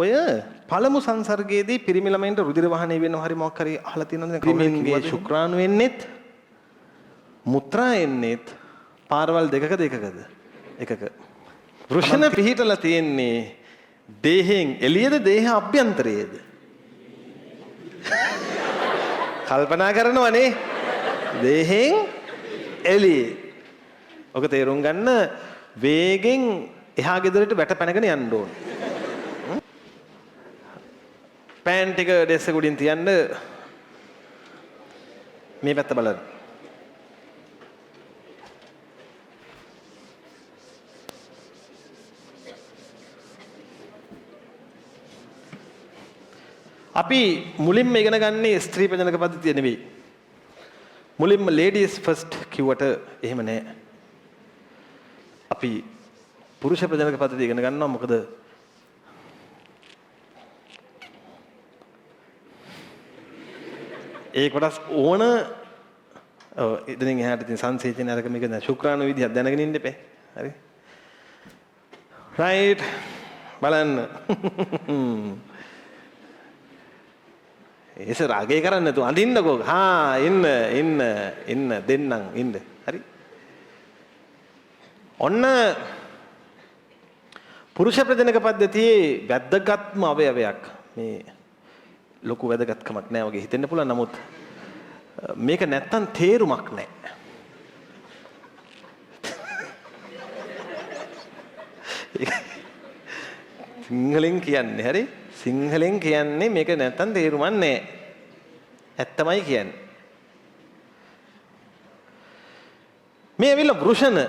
ඔය පළමු සංසර්ගයේදී පිරිමි ළමයින්ට රුධිර වහනය වෙනවා හරි මොකක් හරි අහලා තියෙනවද? පිරිමින්ගේ ශුක්‍රාණු එන්නෙත් මුත්‍රා එන්නෙත් පාරවල් දෙකකද එකකද? එකක. වෘෂණ පිහිටලා තියෙන්නේ දේහෙන් එළියද දේහ අභ්‍යන්තරයේද? කල්පනා කරනවනේ. දේහෙන් එළියේ. ඔක තේරුම් ගන්න වේගෙන් එහා ගෙදරට වැට පැනගෙන යන්න ඕන. පෑන් ටික ඩෙස්ක් එක උඩින් තියන්න මේ පැත්ත බලන්න. අපි මුලින්ම ඉගෙන ගන්නේ ස්ත්‍රී ප්‍රජනක පද්ධතිය නෙවෙයි. මුලින්ම ලේඩීස් ෆස්ට් කිව්වට එහෙම නෑ. අපි පුරුෂ ප්‍රජනක පද්ධතිය ඉගෙන ගන්නවා, මොකද ඒ කොටස් ඕන. ඔව්, ඉතින් එහාට ඉතින් සංසේචන අරක මේක දැන් ශුක්‍රාණු විදිහක් දැනගෙන ඉන්න එපා. හරි. රයිට් බලන්න. ඒස රාගය කරන්නේ නැතුව අඳින්නකෝ. හා ඉන්න ඉන්න ඉන්න දෙන්නම් ඉන්න. හරි. ඔන්න පුරුෂ ප්‍රජනක පද්ධතියේ වැදගත්ම අවයවයක් මේ ලොකු වැදගත්කමක් නෑ වගේ හිතෙන්න පුළුවන්. නමුත් මේක නැත්තම් තේරුමක් නෑ. සිංහලෙන් කියන්නේ හරි. සිංහලෙන් කියන්නේ මේක නැත්තම් තේරුමක් නෑ. ඇත්තමයි කියන්නේ. මේ ඇවිල්ලා වෘෂණ.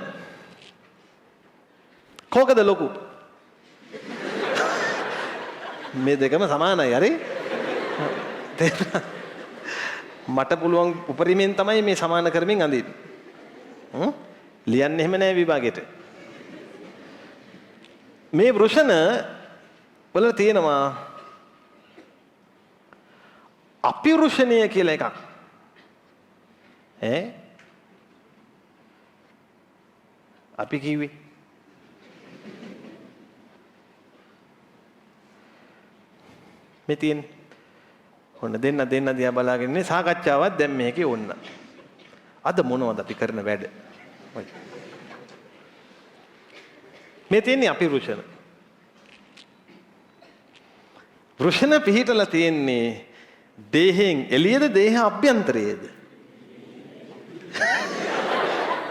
කෝකද ලොකු? මේ දෙකම සමානයි හරි. මට පුළුවන් උපරිමයෙන් තමයි මේ සමාන කරමින් අඳින්නේ. ලියන්න එහෙම නෑ විභාගෙට. මේ වෘෂණ වල තියෙනවා අපිවෘෂණය කියලා එකක්. ඈ අපි කිව්වේ මේ තියෙන ඔන්න දෙන්න දෙන්න දිහා බලාගෙන ඉන්නේ සාකච්ඡාවක් දැන් මේකේ ඔන්න. අද මොනවද අපි කරන වැඩ? මේ තියෙන්නේ අපිවෘෂණ. වෘෂණ පිහිටලා තියෙන්නේ දේහෙන් එළියද දේහ අභ්‍යන්තරයේද?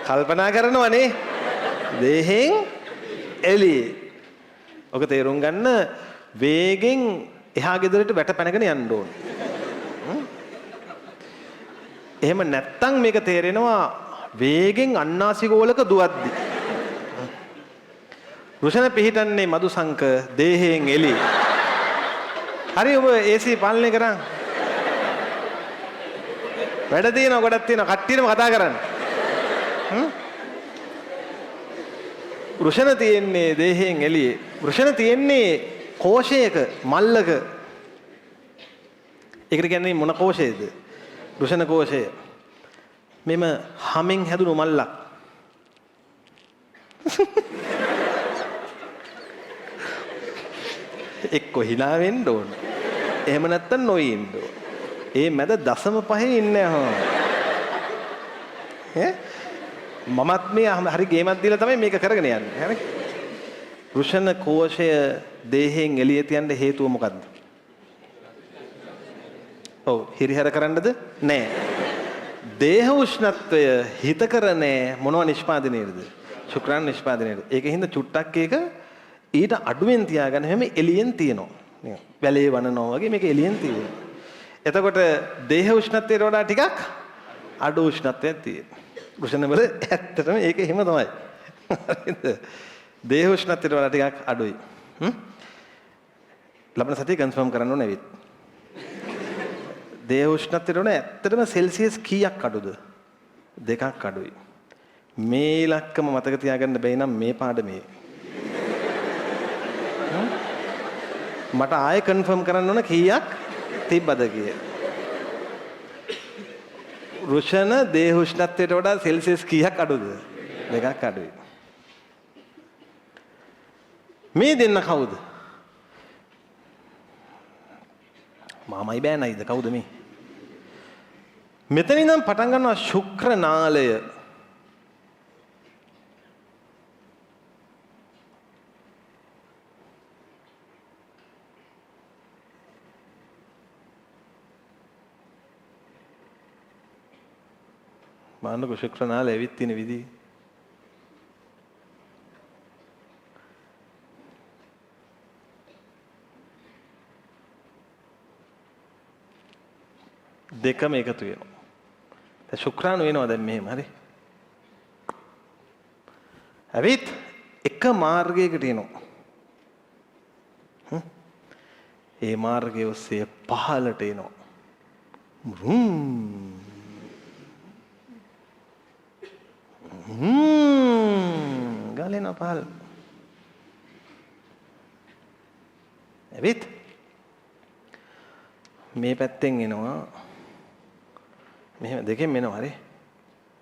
කල්පනා කරනවනේ. දේහෙන් එළියේ. ඔක තේරුම් ගන්න වේගෙන් එහා ගෙදරට වැට පැනගෙන යන්න ඕන. එහෙම නැත්තම් මේක තේරෙනවා වේගෙන් අන්නාසි ගෝලක දුවද්දි. වෘෂණ පිහිටන්නේ මදුසංක දේහයෙන් එළියේ. හරි ඔබ AC පාලනය කරන්. වැඩ තියෙනවා ගොඩක් තියෙනවා කට්ටියටම කතා කරන්න. වෘෂණ තියෙන්නේ දේහයෙන් එළියේ. වෘෂණ තියෙන්නේ කෝෂයක මල්ලක. ඒකට කියන්නේ මොන කෝෂයද? වෘෂණ කෝෂය. මෙම හැමෙන් හැදුණු මල්ලක්. එක්ක hina වෙන්න ඕන. එහෙම නැත්තම් නොයි ඉන්න ඕන. ඒ මැද 0.5 ඉන්නේ හා. ඈ මමත් මේ හරි ගේමක් දීලා තමයි මේක කරගෙන යන්නේ. හරි. වෘෂණ කෝෂය දේහයෙන් එළිය තියන්න හේතුව මොකද්ද? ඔව්, හිරිහැර කරන්නද? නෑ. දේහ උෂ්ණත්වය හිත කර නෑ මොනවා නිෂ්පාදනයේද? ශුක්‍රාණු නිෂ්පාදනයේද? ඒක හින්දා චුට්ටක් ඒක ඊට අඩුවෙන් තියාගන්න හැම එළියෙන් තියෙනවා. නිකන් වැලේ වනනවා වගේ මේක එළියෙන් තියෙනවා. එතකොට දේහ උෂ්ණත්වයට වඩා ටිකක් අඩු උෂ්ණත්වයක් තියෙනවා. වෘෂණ වල ඇත්තටම ඒක එහෙම තමයි. හරිද? දේහ උෂ්ණත්වයට වඩා ටිකක් අඩුයි. ලබන සතිය කන්ෆර්ම් කරන්න ඕනේ ඇවිත්. දේහ උෂ්ණත්වයට වඩා ඇත්තටම සෙල්සියස් කීයක් අඩුද? 2ක් අඩුයි. මේ ඉලක්කම මතක තියාගන්න බැයි නම් මේ පාඩමේ. මට ආයෙ කන්ෆර්ම් කරන්න ඕන කීයක් තිබ්බද කියලා. වෘෂණ දේහ උෂ්ණත්වයට වඩා සෙල්සියස් කීයක් අඩුද? 2ක් අඩුයි. මේ දෙන්න කවුද? මාමයි බෑනයිද කවුද මේ? මෙතන ඉඳන් පටන් ගන්නවා ශුක්‍ර නාලය. බලන්නකො ශුක්‍ර නාලය ඇවිත් තියෙන විදිහ. දෙකම එකතු වෙනවා. දැන් ශුක්‍රාණු එනවා දැන් මෙහෙම හරි. ඇවිත් එක මාර්ගයකට එනවා. ඒ මාර්ගය ඔස්සේ පහළට එනවා. ගලෙන පහළ. ඇවිත් මේ පැත්තෙන් එනවා. මෙහෙම දෙකෙන් එනවා හරි.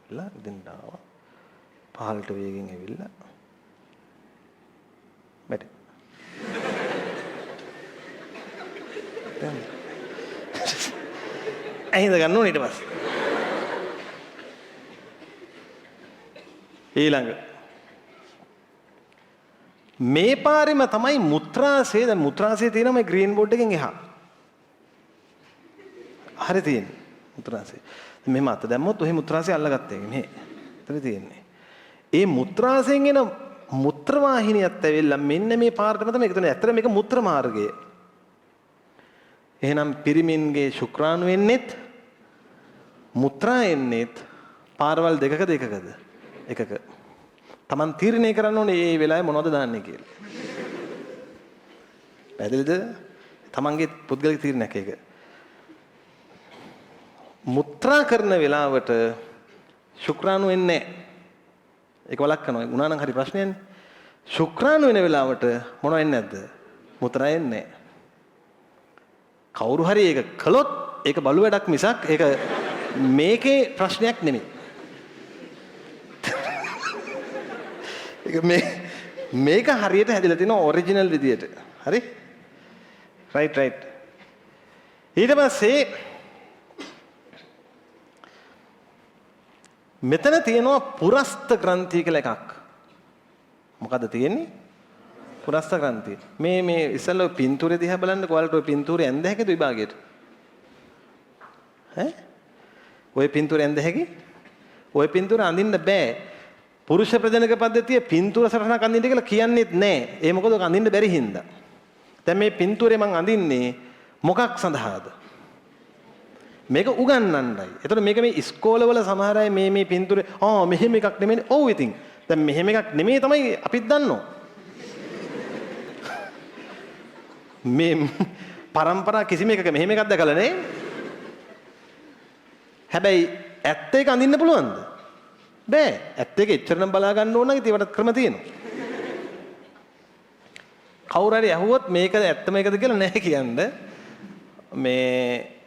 ලා දෙන්න ආවා. පහළට වේගෙන් ඇවිල්ලා වැටේ. ඇහිඳ ගන්න ඕනේ ඊට පස්සේ. ඊළඟ මේ පාරෙම තමයි මුත්‍රාශය. දැන් මුත්‍රාශය තියෙනවා මේ ග්‍රීන් බෝඩ් එකෙන් එහා. හරි තියෙන්නේ මුත්‍රාශය. මෙහෙම අත දැම්මොත් ඔහේ මුත්‍රාශය අල්ලගත්ත එක මෙහෙ. එතන තියෙන්නේ. ඒ මුත්‍රාශයෙන් එන මුත්‍ර වාහිනියත් ඇවිල්ලා මෙන්න මේ පාරටම තමයි එකතු වෙන්නේ. ඇත්තට මේක මුත්‍ර මාර්ගය. එහෙනම් පිරිමින්ගේ ශුක්‍රාණු එන්නෙත් මුත්‍රා එන්නෙත් පාරවල් දෙකකද එකකද? එකක. Taman තීරණය කරන්න ඕනේ මේ වෙලාවේ මොනවද දාන්නේ කියලා. පැහැදිලිද? Tamanගේ පුද්ගලික තීරණයක් ඒක. මුත්‍රා කරන වෙලාවට ශුක්‍රාණු එන්නේ නැහැ. ඒක වළක්වනවා. උනා නම් හරි ප්‍රශ්නයනේ. ශුක්‍රාණු එන වෙලාවට මොනව එන්නේ නැද්ද? මුත්‍රා එන්නේ නැහැ. කවුරු හරි ඒක කළොත් ඒක බලු වැඩක් මිසක් ඒක මේකේ ප්‍රශ්නයක් නෙමෙයි. ඒක මේක හරියට හැදිලා තිනවා ඔරිජිනල් විදියට. හරි? Right right. ඊට පස්සේ මෙතන තියෙනවා පුරස්ත ග්‍රන්ථිය කියලා එකක්. මොකද්ද තියෙන්නේ? පුරස්ත ග්‍රන්ථිය. මේ මේ ඉස්සෙල්ලා ඔය පින්තූරේ දිහා බලන්නකෝ. ඔයාලට ඔය පින්තූරේ ඇඳ හැකිද විභාගයට? ඈ? ඔය පින්තූරේ ඇඳ හැකි? ඔය පින්තූර අඳින්න බෑ. පුරුෂ ප්‍රජනක පද්ධතිය පින්තූර සටහනක් අඳින්න කියලා කියන්නේත් නෑ. ඒ මොකද ඔක අඳින්න බැරි හින්දා. දැන් මේ පින්තූරේ මං අඳින්නේ මොකක් සඳහාද? මේක උගන්වන්නයි. එතකොට මේක මේ ඉස්කෝලවල සමහර අය මේ මේ පින්තූරේ ආ මෙහෙම එකක් නෙමෙයිනේ. ඔව් ඉතින්. දැන් මෙහෙම එකක් නෙමෙයි තමයි අපිත් දන්නෝ. මේ පරම්පරා කිසිම එකක මෙහෙම එකක් දැකලා නේ. හැබැයි ඇත්ත එක අඳින්න පුළුවන්ද? බෑ. ඇත්ත එක එච්චර නම් බලා ගන්න ඕන නම් ඉතින් ඒවට ක්‍රම තියෙනවා. කවුරු හරි ඇහුවොත් මේක ඇත්තම එකද කියලා නෑ කියන්න. මේ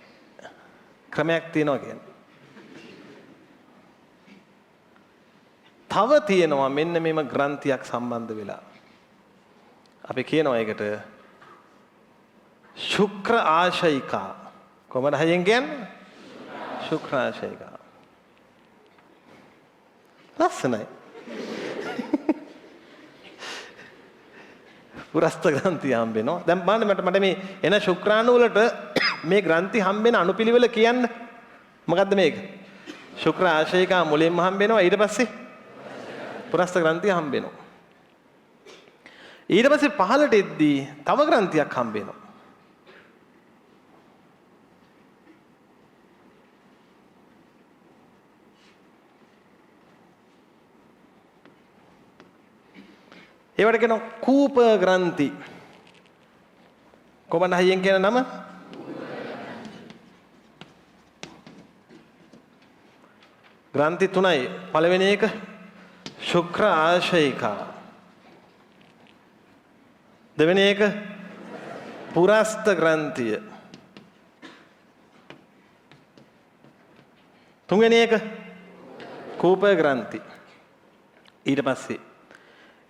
ක්‍රමයක් තියෙනවා කියන්නේ. තව තියෙනවා මෙන්න මෙම ග්‍රන්ථියක් සම්බන්ධ වෙලා. අපි කියනවා ඒකට ශුක්‍ර ආශයිකා. කොහමද හයියෙන් කියන්නේ? ශුක්‍ර ආශයිකා. ලස්සනයි. පුරස්ත ග්‍රන්ථිය හම්බ වෙනවා. දැන් බලන්න මට මේ එන ශුක්‍රාණු වලට මේ ග්‍රන්ථි හම්බෙන අනුපිළිවෙල කියන්න. මොකද්ද මේක? ශුක්‍ර ආශයිකා මුලින්ම හම්බ වෙනවා. ඊට පස්සේ පුරස්ත ග්‍රන්ථිය හම්බ වෙනවා. ඊට පස්සේ පහළට එද්දී තව ග්‍රන්ථියක් හම්බ වෙනවා. ඒවට කියනවා කූප ග්‍රන්ථි. කොහොමද හයියෙන් කියන නම? ග්‍රන්ථි තුනයි. පළවෙනි එක ශුක්‍ර ආශයිකා. දෙවෙනි එක පුරස්ත ග්‍රන්ථිය. තුන්වෙනි එක කූප ග්‍රන්ථි. ඊට පස්සේ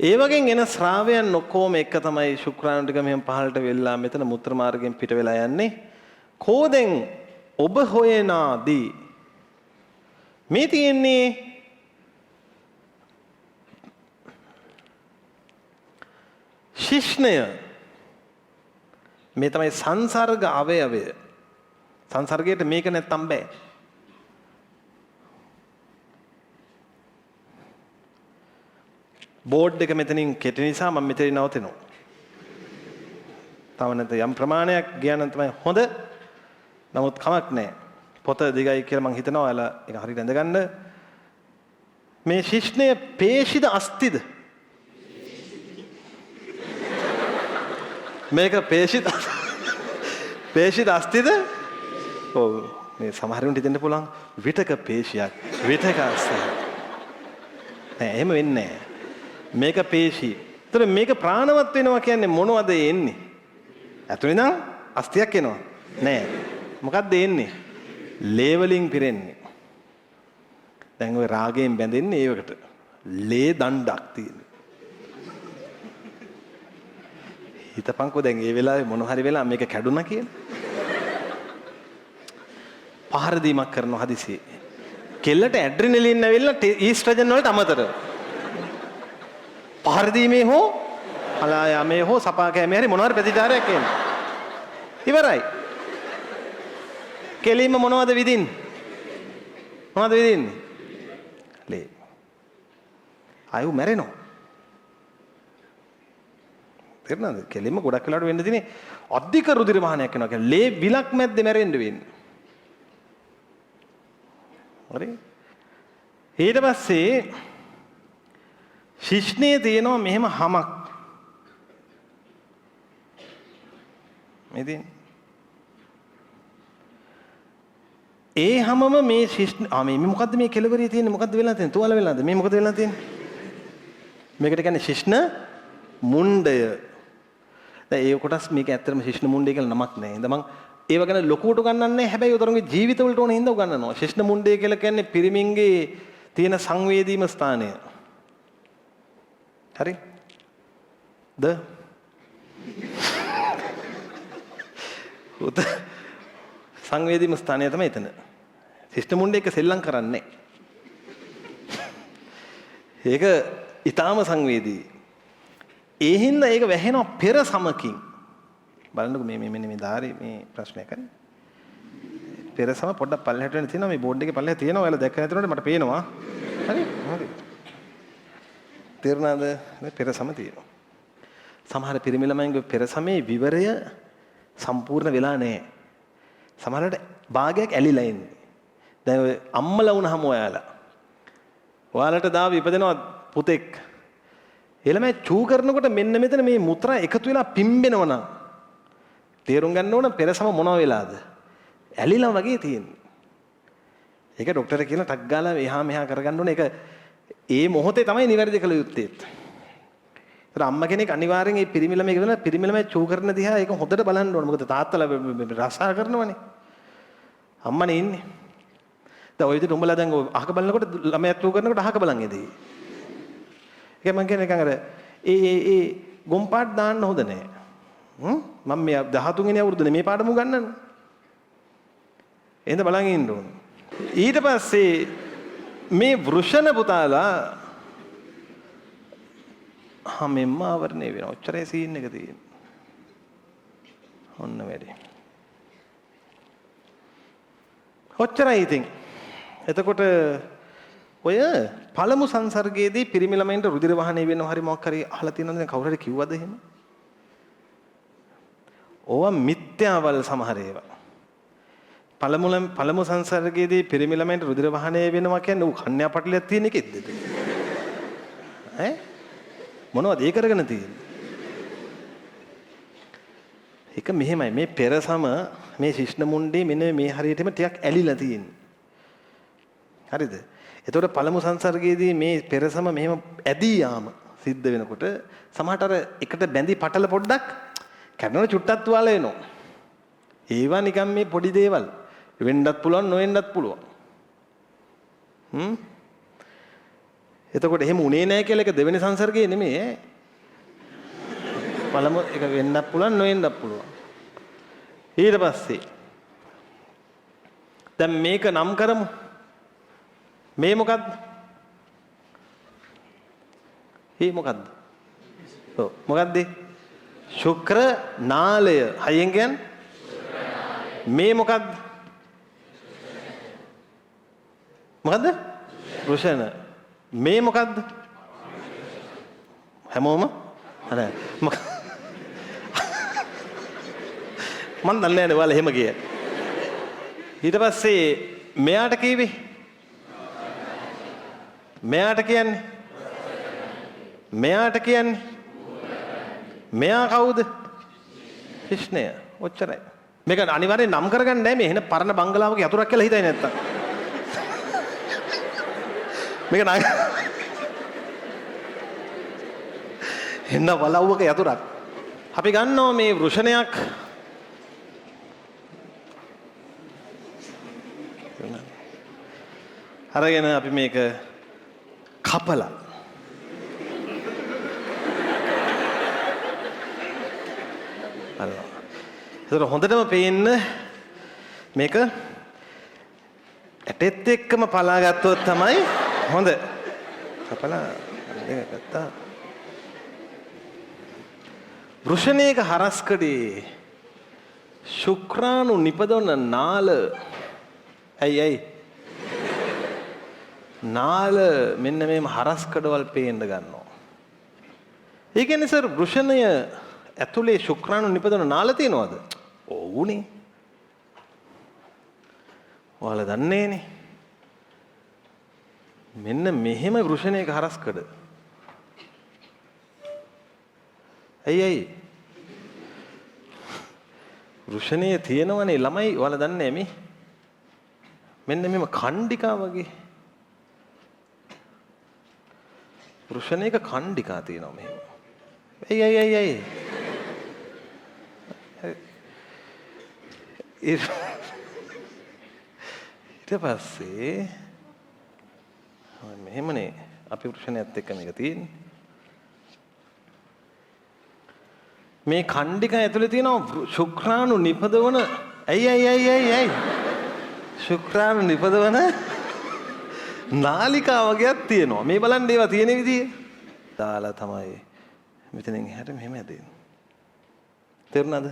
ඒ වගේ එන ශ්‍රාවයන් ඔක්කොම එක තමයි ශුක්‍රාණු ටික මෙහෙම පහළට වෙලා මෙතන මුත්‍ර මාර්ගයෙන් පිට වෙලා යන්නේ. කෝ දැන් ඔබ හොයනාදී මේ තියෙන්නේ ශිෂ්ණය. මේ තමයි සංසර්ග අවයවය. සංසර්ගයට මේක නැත්තම් බෑ. බෝඩ් එක මෙතනින් කෙටි නිසා මම මෙතනින් නවතිනවා. තව නැත්නම් යම් ප්‍රමාණයක් ගියා නම් තමයි හොඳ. නමුත් කමක් නැහැ. පොත දිගයි කියලා මං හිතනවා. ඔයාලා ඒක හරියට ඇඳගන්න. මේ ශිෂ්ණය පේශිද අස්තිද? මේක පේශිද පේශිද අස්තිද? ඔව්, මේ සමහර වෙලාවට හිතෙන්න පුළුවන් විටක පේශියක් විටක අස්තියක්. නෑ, එහෙම වෙන්නේ නෑ. මේක පේශි. ඒතර මේක ප්‍රාණවත් වෙනවා කියන්නේ මොනවද එන්නේ? ඇතුලේ නම් අස්තියක් එනවා. නෑ. මොකද්ද එන්නේ? ලේ වලින් පිරෙන්නේ. දැන් ඔය රාගයෙන් බැඳෙන්නේ ඒවකට. ලේ දණ්ඩක් තියෙන. හිතපන්කෝ දැන් ඒ වෙලාවේ මොන හරි වෙලා මේක කැඩුනා කියලා. පහර දීමක් කරනවා හදිසියේ. කෙල්ලට ඇඩ්‍රිනලින් ඇවිල්ලා ඊස්ට්‍රජන් වලට අමතරව. පහර දීමේ හෝ හලා යාමේ හෝ සපා කෑමේ හරි මොන හරි ප්‍රතිචාරයක් එනවා. ඉවරයි. කෙලින්ම මොනවද විදින්නේ? මොනවද විදින්නේ? ලේ. ආයු මැරෙනවා. තේරුණාද? කෙලින්ම ගොඩක් වෙලාවට වෙන්න තියෙන්නේ අධික රුධිර වහනයක් වෙනවා කියන්නේ ලේ විලක් මැද්දේ මැරෙන්න වෙන්නේ. හරි? ඊට පස්සේ ශිෂ්ණයේ තියෙනවා මෙහෙම හමක්. මේ තියෙන්නේ. ඒ හැමම මේ ශිෂ්ණ මේ මොකද්ද මේ කෙලවරේ තියෙන්නේ? මොකද්ද වෙලා තියෙන්නේ? තුවාල වෙලාද? මේ මොකද වෙලා තියෙන්නේ? මේකට කියන්නේ ශිෂ්ණ මුණ්ඩය. දැන් ඒ කොටස් මේක ඇත්තටම ශිෂ්ණ මුණ්ඩය කියලා නමක් නෑ. ඉතින් මං ඒව ගැන ලොකුවට උගන්වන්නේ නෑ. හැබැයි උතරන්ගේ ජීවිතවලට ඕන හින්දා උගන්වනවා. ශිෂ්ණ මුණ්ඩය කියලා කියන්නේ පිරිමින්ගේ තියෙන සංවේදීම ස්ථානය. හරි? ද උත සංවේදීම ස්ථානය තමයි එතන. ශිෂ්ණ මුණ්ඩය එක සෙල්ලම් කරන්නේ. ඒක ඊටාම සංවේදී. ඒ හින්දා ඒක වැහෙනවා පෙර සමකින්. බලන්නකෝ මේ මේ මෙන්න මේ ධාරේ මේ ප්‍රශ්නයක් හරි. පෙර සම පොඩ්ඩක් පල්ලෙහාට වෙන්න තියෙනවා. මේ බෝඩ් එකේ පල්ලෙහා තියෙනවා. ඔයාලා දැක්ක නැතුනට මට පේනවා. හරි? හරි. තේරුණාද? මේ පෙර සම තියෙනවා. සමහර පිරිමි ළමයින්ගේ පෙර සමේ විවරය සම්පූර්ණ වෙලා නැහැ. සමහරවිට භාගයක් ඇලිලා ඉන්නේ. දැන් ඔය අම්මලා වුණාම ඔයාලට දාව ඉපදෙනවා පුතෙක්. ඒ ළමයා චූ කරනකොට මෙන්න මෙතන මේ මුත්‍රා එකතු වෙලා පිම්බෙනවා නම් තේරුම් ගන්න ඕන පෙරසම මොනව වෙලාද? ඇලිලා වගේ තියෙන්නේ. ඒක ඩොක්ටර් කියන ටක් ගාලා එහා මෙහා කරගන්න ඕන. ඒක ඒ මොහොතේ තමයි නිවැරදි කළ යුත්තේ. ඒතර අම්මා කෙනෙක් අනිවාර්යෙන් මේ පිරිමි ළමයි කියලා පිරිමි ළමයි චූ කරන දිහා ඒක හොඳට බලන්න ඕන. මොකද තාත්තලා රසා කරනවනේ. අම්මනේ ඉන්නේ. දැන් ඔය විදිහට උඹලා දැන් අහක බලනකොට ළමයා චූ කරනකොට අහක බලන් ඉදී. ඒක මං කියන්නේ නිකන් අර ඒ ඒ ඒ ගොම් පාට දාන්න හොඳ නෑ. මම මේ 13 වෙනි අවුරුද්දනේ මේ පාඩම උගන්වන්නේ. එහෙනම් බලන් ඉන්න ඕන. ඊට පස්සේ මේ වෘෂණ පුතාලා හැමෙන්ම ආවරණය වෙනවා. ඔච්චරයි සීන් එක තියෙන්නේ. ඔන්න වැඩි. ඔච්චරයි ඉතින්. එතකොට ඔය පළමු සංසර්ගයේදී පිරිමි ළමයින්ට රුධිර වහනය වෙනවා හරි මොකක් හරි අහලා තියෙනවද? දැන් කවුරු හරි කිව්වද එහෙම? ඕවා මිත්‍යාවල් සමහර ඒවා. පළමු සංසර්ගයේදී පිරිමි ළමයින්ට රුධිර වහනය වෙනවා කියන්නේ ඌ කන්‍යා පටලයක් තියෙන එකෙක්ද? ඈ මොනවද ඒ කරගෙන තියෙන්නේ? ඒක මෙහෙමයි, මේ පෙරසම මේ ශිෂ්ණ මුණ්ඩේ මෙන්න මේ හරියටම ටිකක් ඇලිලා තියෙන්නේ. හරිද? එතකොට පළමු සංසර්ගයේදී මේ පෙරසම මෙහෙම ඇදී යාම සිද්ධ වෙනකොට සමහරට අර එකට බැඳි පටල පොඩ්ඩක් කැඩෙන චුට්ටක් තුවාල වෙනවා. ඒවා නිකන් මේ පොඩි දේවල්. වෙන්නත් පුළුවන් නොවෙන්නත් පුළුවන්. එතකොට එහෙම උනේ නැහැ කියලා එක දෙවෙනි සංසර්ගයේ නෙමෙයි ඈ. පළමු එක වෙන්නත් පුළුවන් නොවෙන්නත් පුළුවන්. ඊට පස්සේ දැන් මේක නම් කරමු. මේ මොකද්ද? මේ මොකද්ද? ඔව් මොකද්ද? ශුක්‍ර නාලය. හයියෙන් කියන්නේ මේ මොකද්ද? මොකද්ද? වෘෂණ. මේ මොකද්ද? හැමෝම අර මන් දන්නේ නැහැ නේ ඔයාලා එහෙම කිය. ඊට පස්සේ මෙයාට කීවේ? මෙයාට කියන්නේ? මෙයාට කියන්නේ? මෙයා කවුද? ශිෂ්ණය. ඔච්චරයි. මේක අනිවාර්යෙන් නම් කරගන්න නෑ මේ එහෙන පරණ බංගලාවක යතුරක් කියලා හිතයි නැත්තම්. මේක නම් එන්න වලව්වක යතුරක්. අපි ගන්නවා මේ වෘෂණයක්. අරගෙන අපි මේක කපලා බලනවා. ඒතර හොඳටම පේන්න මේක ඇටෙත් එක්කම පලා ගත්තොත් තමයි හොඳ. කපලා දෙක ගත්තා. වෘෂණයක හරස්කඩේ ශුක්‍රාණු නිපදවන නාල. ඇයි ඇයි නාල මෙන්න මේම හරස්කඩවල් පේන්න ගන්නවා. ඒ කියන්නේ සර් වෘෂණය ඇතුලේ ශුක්‍රාණු නිපදවන නාල තියෙනවද? ඔව්නේ. ඔයාලා දන්නේනේ. මෙන්න මෙහෙම වෘෂණයක හරස්කඩ. ඇයි ඇයි වෘෂණය තියෙනවනේ ළමයි, ඔයාලා දන්නේ මේ මෙන්න මෙහෙම කණ්ඩිකා වගේ වෘෂණයක කණ්ඩිකා තියෙනවා මෙහෙම. ඇයි ඇයි ඇයි ඇයි ඊට පස්සේ මෙහෙමනේ අපි වෘෂණයත් එක්ක මේක තියෙන්නේ. මේ කණ්ඩිකා ඇතුලේ තියෙනවා ශුක්‍රාණු නිපදවන. ඇයි ඇයි ඇයි ඇයි ඇයි ශුක්‍රාණු නිපදවන නාලිකා වගේක් තියෙනවා. මේ බලන්න ඒවා තියෙන විදිය. දාලා තමයි මෙතනින් එහාට මෙහෙම ඇදෙන්නේ. තේරුණාද?